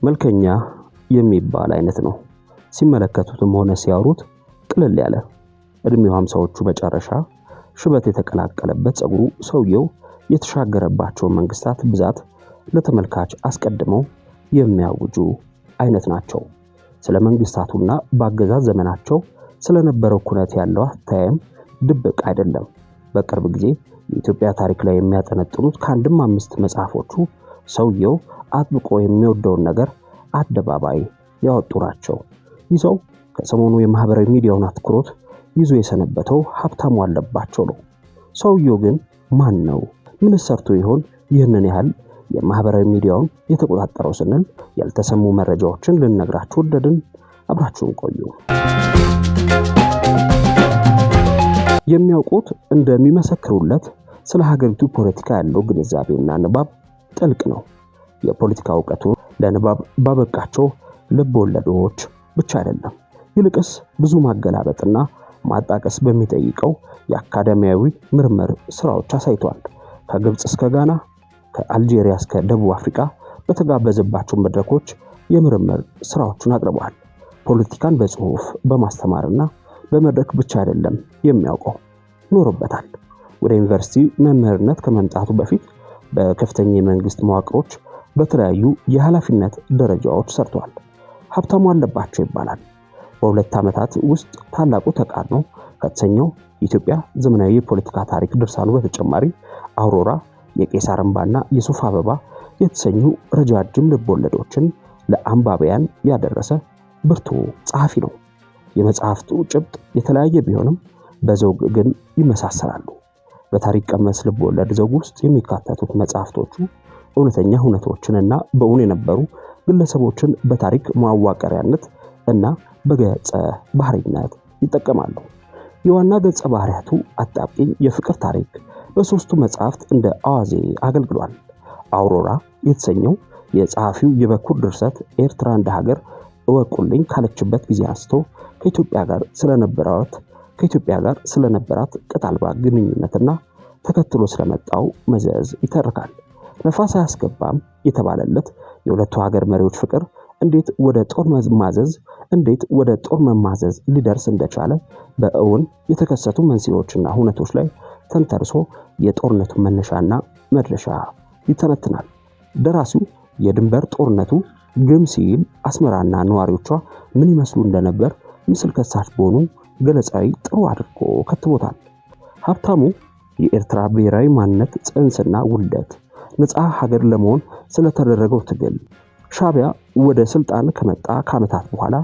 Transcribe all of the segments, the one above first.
መልከኛ የሚባል አይነት ነው። ሲመለከቱትም ሆነ ሲያወሩት ቅልል ያለ፣ እድሜው 50ዎቹ መጨረሻ፣ ሽበት የተቀላቀለበት ጸጉሩ ሰውየው የተሻገረባቸውን መንግስታት ብዛት ለተመልካች አስቀድመው የሚያውጁ አይነት ናቸው። ስለ መንግስታቱና በአገዛዝ ዘመናቸው ስለነበረው ኩነት ያለው አተያይም ድብቅ አይደለም። በቅርብ ጊዜ የኢትዮጵያ ታሪክ ላይ የሚያጠነጥኑት ከአንድም 5 መጽሐፎቹ ሰውየው አጥብቆ የሚወደውን ነገር አደባባይ ያወጡ ናቸው። ይህ ሰው ከሰሞኑ የማህበራዊ ሚዲያውን አትኩሮት ይዞ የሰነበተው ሀብታሙ አለባቸው ነው። ሰውየው ግን ማን ነው? ምን ሰርቶ ይሆን ይህንን ያህል የማህበራዊ ሚዲያውን የተቆጣጠረው ስንል ያልተሰሙ መረጃዎችን ልንነግራችሁ ወደድን። አብራችሁን ቆዩ። የሚያውቁት እንደሚመሰክሩለት ስለ ሀገሪቱ ፖለቲካ ያለው ግንዛቤና ንባብ ጥልቅ ነው። የፖለቲካ እውቀቱ ለንባብ ባበቃቸው ልብ ወለዶች ብቻ አይደለም፣ ይልቅስ ብዙ ማገላበጥና ማጣቀስ በሚጠይቀው የአካዳሚያዊ ምርምር ስራዎች አሳይቷል። ከግብጽ እስከ ጋና፣ ከአልጄሪያ እስከ ደቡብ አፍሪካ በተጋበዘባቸው መድረኮች የምርምር ስራዎቹን አቅርበዋል። ፖለቲካን በጽሁፍ በማስተማርና በመድረክ ብቻ አይደለም የሚያውቀው፣ ኖሮበታል። ወደ ዩኒቨርሲቲ መምህርነት ከመምጣቱ በፊት በከፍተኛ የመንግስት መዋቅሮች በተለያዩ የኃላፊነት ደረጃዎች ሰርቷል። ሀብታሙ አለባቸው ይባላል። በ2 ዓመታት ውስጥ ታላቁ ተቃርኖ ከተሰኘው የኢትዮጵያ ዘመናዊ የፖለቲካ ታሪክ ድርሳኑ በተጨማሪ አውሮራ፣ የቄሳር እንባና የሱፍ አበባ የተሰኙ ረጃጅም ልቦለዶችን ለአንባቢያን ያደረሰ ብርቱ ጸሐፊ ነው። የመጽሐፍቱ ጭብጥ የተለያየ ቢሆንም በዘውግ ግን ይመሳሰላሉ። በታሪክ ቀመስ ልቦለድ ዘውግ ውስጥ የሚካተቱት መጽሐፍቶቹ እውነተኛ ሁነቶችንና በእውን የነበሩ ግለሰቦችን በታሪክ ማዋቀሪያነት እና በገጸ ባህሪነት ይጠቀማሉ። የዋና ገጸ ባህሪያቱ አጣብቂኝ የፍቅር ታሪክ በ3ቱ መጽሐፍት እንደ አዋዜ አገልግሏል። አውሮራ የተሰኘው የጸሐፊው የበኩር ድርሰት ኤርትራ እንደ ሀገር እወቁልኝ ካለችበት ጊዜ አንስቶ ከኢትዮጵያ ጋር ስለነበራት ቅጥ አልባ ግንኙነትና ተከትሎ ስለመጣው መዘዝ ይተርካል። ነፋስ አያስገባም የተባለለት የሁለቱ ሀገር መሪዎች ፍቅር እንዴት ወደ ጦር መማዘዝ እንዴት ወደ ጦር መማዘዝ ሊደርስ እንደቻለ በእውን የተከሰቱ መንስኤዎችና ሁነቶች ላይ ተንተርሶ የጦርነቱ መነሻና መድረሻ ይተነትናል። ደራሲው የድንበር ጦርነቱ ግም ሲል አስመራና ነዋሪዎቿ ምን ይመስሉ እንደነበር ምስል ከሳች በሆኑ ገለጻዊ ጥሩ አድርጎ ከትቦታል። ሀብታሙ የኤርትራ ብሔራዊ ማንነት ጽንስና ውልደት፣ ነፃ ሀገር ለመሆን ስለተደረገው ትግል፣ ሻዕቢያ ወደ ስልጣን ከመጣ ከዓመታት በኋላ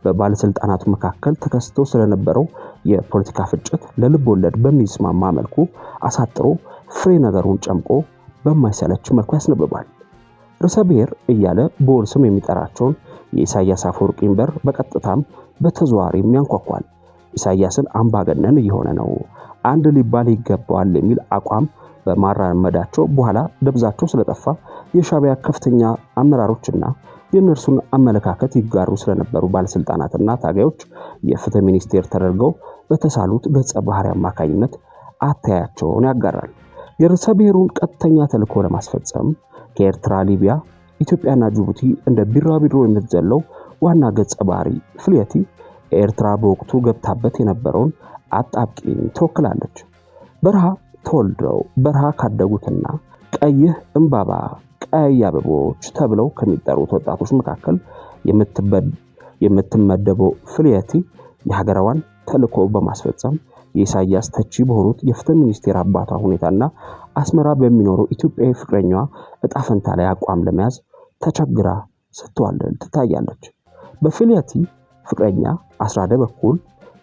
በባለስልጣናቱ መካከል ተከስቶ ስለነበረው የፖለቲካ ፍጭት ለልብ ወለድ በሚስማማ መልኩ አሳጥሮ ፍሬ ነገሩን ጨምቆ በማይሰለች መልኩ ያስነብባል። ርዕሰ ብሔር እያለ በወል ስም የሚጠራቸውን የኢሳያስ አፈወርቂን በር በቀጥታም በተዘዋዋሪም ያንኳኳል። ኢሳያስን አምባገነን እየሆነ ነው፣ አንድ ሊባል ይገባዋል የሚል አቋም በማራመዳቸው በኋላ ደብዛቸው ስለጠፋ የሻዕቢያ ከፍተኛ አመራሮችና የእነርሱን አመለካከት ይጋሩ ስለነበሩ ባለስልጣናትና ታጋዮች የፍትህ ሚኒስቴር ተደርገው በተሳሉት ገጸ ባህሪ አማካኝነት አተያያቸውን ያጋራል። የርዕሰ ብሔሩን ቀጥተኛ ተልዕኮ ለማስፈጸም ከኤርትራ፣ ሊቢያ፣ ኢትዮጵያና ጅቡቲ እንደ ቢራቢሮ የምትዘለው ዋና ገጸ ባህሪ ፍልየቲ ኤርትራ በወቅቱ ገብታበት የነበረውን አጣብቂኝ ትወክላለች። በረሃ ተወልደው በረሃ ካደጉትና ቀይህ እምባባ ቀይ አበቦች ተብለው ከሚጠሩት ወጣቶች መካከል የምትመደበው ፍልየቲ የሀገሯን ተልዕኮ በማስፈጸም የኢሳያስ ተቺ በሆኑት የፍትህ ሚኒስቴር አባቷ ሁኔታና አስመራ በሚኖረው ኢትዮጵያዊ ፍቅረኛዋ እጣ ፈንታ ላይ አቋም ለመያዝ ተቸግራ ስትዋልል ትታያለች። በፍልየቲ ፍቅረኛ አስራደ በኩል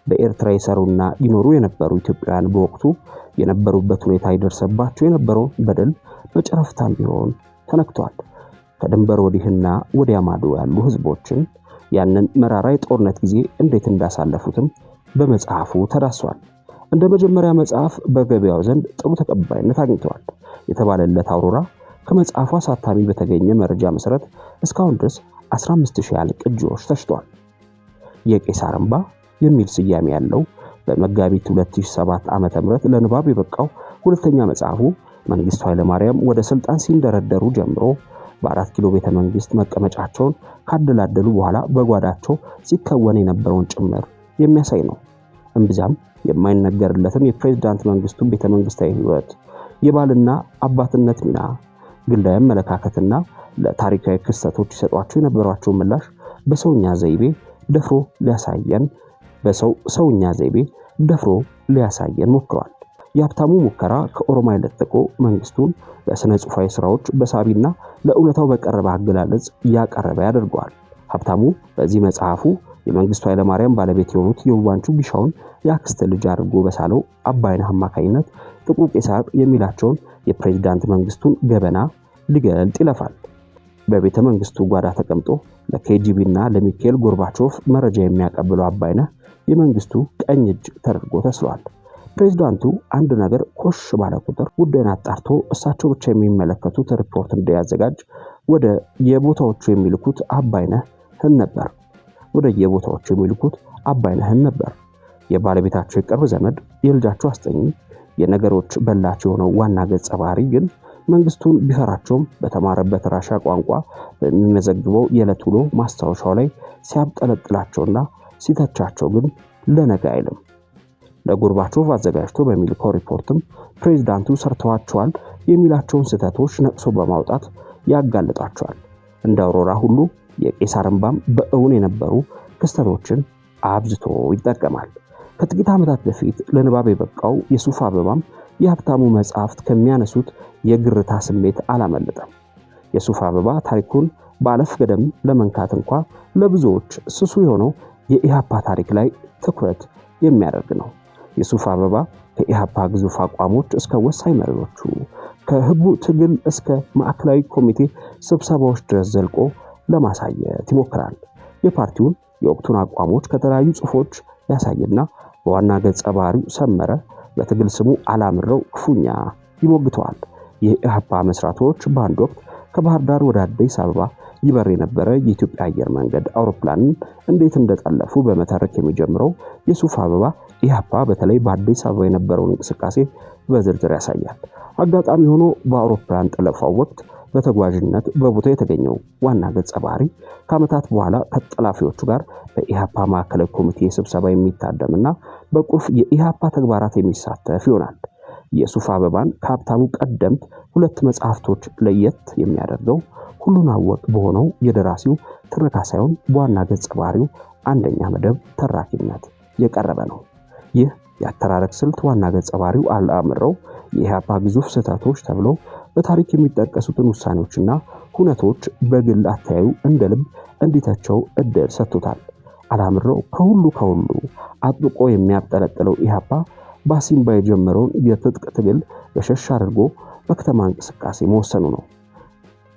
በኤርትራ ይሰሩና ይኖሩ የነበሩ ኢትዮጵያውያን በወቅቱ የነበሩበት ሁኔታ ይደርስባቸው የነበረውን በደል በጨረፍታም ቢሆን ተነክቷል። ከድንበር ወዲህና ወዲያ ማዶ ያሉ ህዝቦችን ያንን መራራ የጦርነት ጊዜ እንዴት እንዳሳለፉትም በመጽሐፉ ተዳስሷል። እንደ መጀመሪያ መጽሐፍ በገበያው ዘንድ ጥሩ ተቀባይነት አግኝቷል የተባለለት አውሮራ ከመጽሐፉ አሳታሚ በተገኘ መረጃ መሰረት እስካሁን ድረስ 15000 ያህል ቅጂዎች ተሽጧል። የቄሳር እንባ የሚል ስያሜ ያለው በመጋቢት 2007 ዓመተ ምህረት ለንባብ የበቃው ሁለተኛ መጽሐፉ መንግስቱ ኃይለማርያም ወደ ስልጣን ሲንደረደሩ ጀምሮ በ4 ኪሎ ቤተ መንግስት መቀመጫቸውን ካደላደሉ በኋላ በጓዳቸው ሲከወን የነበረውን ጭምር የሚያሳይ ነው። እምብዛም የማይነገርለትን የፕሬዝዳንት መንግስቱ ቤተ መንግስታዊ ህይወት፣ የባልና አባትነት ሚና፣ ግላዊ አመለካከትና ለታሪካዊ ክስተቶች ይሰጧቸው የነበሯቸው ምላሽ በሰውኛ ዘይቤ ደፍሮ ሊያሳየን በሰው ሰውኛ ዘይቤ ደፍሮ ሊያሳየን ሞክሯል። የሀብታሙ ሙከራ ከኦሮማይ ለጥቆ መንግስቱን በስነ ጽሁፋዊ ስራዎች በሳቢና ለእውነታው በቀረበ አገላለጽ ያቀረበ ያደርገዋል። ሀብታሙ በዚህ መጽሐፉ የመንግስቱ ኃይለማርያም ባለቤት የሆኑት የውባንቹ ቢሻውን የአክስት ልጅ አድርጎ በሳለው አባይነህ አማካኝነት ጥቁር ቄሳር የሚላቸውን የፕሬዝዳንት መንግስቱን ገበና ሊገልጥ ይለፋል። በቤተ መንግስቱ ጓዳ ተቀምጦ ለኬጂቢና ለሚካኤል ጎርባቾቭ መረጃ የሚያቀብለው አባይነህ የመንግስቱ ቀኝ እጅ ተደርጎ ተስሏል። ፕሬዝዳንቱ አንድ ነገር ኮሽ ባለ ቁጥር ጉዳዩን አጣርቶ እሳቸው ብቻ የሚመለከቱት ሪፖርት እንዲያዘጋጅ ወደ የቦታዎቹ የሚልኩት አባይነህን ነበር። ወደ የቦታዎቹ የሚልኩት አባይነህን ነበር። የባለቤታቸው የቅርብ ዘመድ፣ የልጃቸው አስጠኚ፣ የነገሮች በላቸው የሆነው ዋና ገጸ ባህሪ ግን መንግስቱን ቢፈራቸውም በተማረበት ራሻ ቋንቋ በሚመዘግበው የዕለት ውሎ ማስታወሻው ላይ ሲያብጠለጥላቸውና ሲተቻቸው ግን ለነገ አይልም። ለጎርባቾቭ አዘጋጅቶ በሚልከው ሪፖርትም ፕሬዝዳንቱ ሰርተዋቸዋል የሚላቸውን ስህተቶች ነቅሶ በማውጣት ያጋልጣቸዋል። እንደ አውሮራ ሁሉ የቄሳር እንባም በእውን የነበሩ ክስተቶችን አብዝቶ ይጠቀማል። ከጥቂት ዓመታት በፊት ለንባብ የበቃው የሱፍ አበባም የሀብታሙ መጽሐፍት ከሚያነሱት የግርታ ስሜት አላመለጠም። የሱፍ አበባ ታሪኩን ባለፍ ገደም ለመንካት እንኳ ለብዙዎች ስሱ የሆነው የኢሃፓ ታሪክ ላይ ትኩረት የሚያደርግ ነው። የሱፍ አበባ ከኢሃፓ ግዙፍ አቋሞች እስከ ወሳኝ መሪዎቹ፣ ከህቡ ትግል እስከ ማዕከላዊ ኮሚቴ ስብሰባዎች ድረስ ዘልቆ ለማሳየት ይሞክራል። የፓርቲውን የወቅቱን አቋሞች ከተለያዩ ጽሁፎች ያሳይና በዋና ገጸ ባህሪው ሰመረ በትግል ስሙ አላምረው ክፉኛ ይሞግተዋል። የኢሃፓ መስራቶች በአንድ ወቅት ከባህር ዳር ወደ አዲስ አበባ ይበር የነበረ የኢትዮጵያ አየር መንገድ አውሮፕላንን እንዴት እንደጠለፉ በመተረክ የሚጀምረው የሱፍ አበባ ኢሃፓ በተለይ በአዲስ አበባ የነበረውን እንቅስቃሴ በዝርዝር ያሳያል። አጋጣሚ ሆኖ በአውሮፕላን ጠለፋው ወቅት በተጓዥነት በቦታው የተገኘው ዋና ገጸ ባህሪ ከዓመታት በኋላ ከጠላፊዎቹ ጋር በኢሃፓ ማዕከላዊ ኮሚቴ ስብሰባ የሚታደምና በቁልፍ የኢሃፓ ተግባራት የሚሳተፍ ይሆናል። የሱፍ አበባን ከሀብታሙ ቀደምት ሁለት መጽሐፍቶች ለየት የሚያደርገው ሁሉን አወቅ በሆነው የደራሲው ትረካ ሳይሆን በዋና ገጸ ባህሪው አንደኛ መደብ ተራኪነት የቀረበ ነው። ይህ የአተራረክ ስልት ዋና ገጸ ባህሪው አላምረው የኢሃፓ ግዙፍ ስህተቶች ተብለው በታሪክ የሚጠቀሱትን ውሳኔዎችና ሁነቶች በግል አተያዩ እንደ ልብ እንዲተቸው እድል ሰጥቶታል። አላምረው ከሁሉ አጥብቆ የሚያብጠለጥለው ኢሃፓ ባሲምባ የጀመረውን የትጥቅ ትግል ገሸሽ አድርጎ በከተማ እንቅስቃሴ መወሰኑ ነው።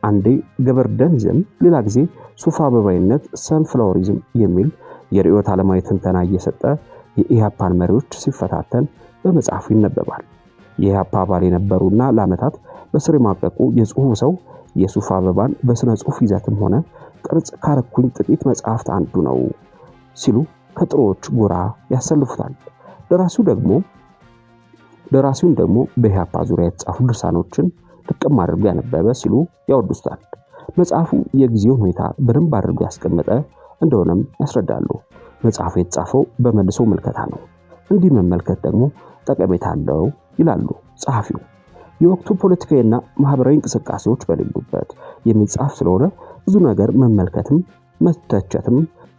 አንዴ ገበርደኒዝም፣ ሌላ ጊዜ ሱፍ አበባይነት ሰንፍላወሪዝም የሚል የርዕዮተ ዓለማዊ ትንተና እየሰጠ የኢሃፓን መሪዎች ሲፈታተን በመጽሐፉ ይነበባል። የኢሃፓ አባል የነበሩና ለዓመታት በስር የማቀቁ የጽሁፍ ሰው የሱፍ አበባን በስነ ጽሁፍ ይዘትም ሆነ ቅርጽ ካረኩኝ ጥቂት መጽሐፍት አንዱ ነው ሲሉ ከጥሮዎች ጎራ ያሰልፉታል። ደራሲውን ደግሞ በኢሃፓ ዙሪያ የተጻፉ ድርሳኖችን ልቅም አድርጎ ያነበበ ሲሉ ያወድሱታል። መጽሐፉ የጊዜውን ሁኔታ በደንብ አድርጎ ያስቀመጠ እንደሆነም ያስረዳሉ። መጽሐፉ የተጻፈው በመልሶ ምልከታ ነው። እንዲህ መመልከት ደግሞ ጠቀሜታ አለው ይላሉ ጸሐፊው። የወቅቱ ፖለቲካዊና ማህበራዊ እንቅስቃሴዎች በሌሉበት የሚጻፍ ስለሆነ ብዙ ነገር መመልከትም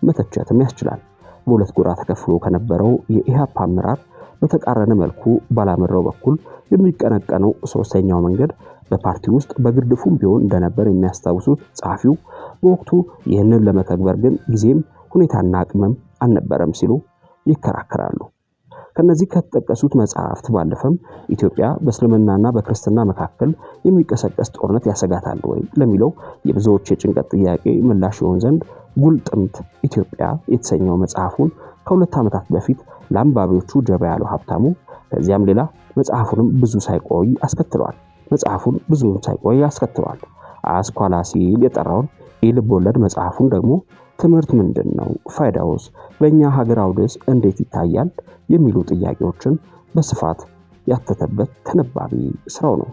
መተቸትም ያስችላል። በሁለት ጎራ ተከፍሎ ከነበረው የኢሃፓ አመራር በተቃረነ መልኩ ባላምረው በኩል የሚቀነቀነው ሶስተኛው መንገድ በፓርቲ ውስጥ በግርድፉም ቢሆን እንደነበር የሚያስታውሱት ጸሐፊው በወቅቱ ይህንን ለመተግበር ግን ጊዜም ሁኔታና አቅምም አልነበረም ሲሉ ይከራከራሉ። ከነዚህ ከተጠቀሱት መጽሐፍት ባለፈም ኢትዮጵያ በእስልምናና በክርስትና መካከል የሚቀሰቀስ ጦርነት ያሰጋታል ወይ ለሚለው የብዙዎች የጭንቀት ጥያቄ ምላሽ ይሆን ዘንድ ጉልጥምት ኢትዮጵያ የተሰኘው መጽሐፉን ከ2 ዓመታት በፊት ለአንባቢዎቹ ጀባ ያለው ሀብታሙ ከዚያም ሌላ መጽሐፉንም ብዙ ሳይቆይ አስከትሏል። አስኳላ ሲል የጠራውን የልብ ወለድ መጽሐፉን ደግሞ ትምህርት ምንድነው? ፋይዳውስ በእኛ ሀገር አውድስ እንዴት ይታያል? የሚሉ ጥያቄዎችን በስፋት ያተተበት ተነባቢ ስራው ነው።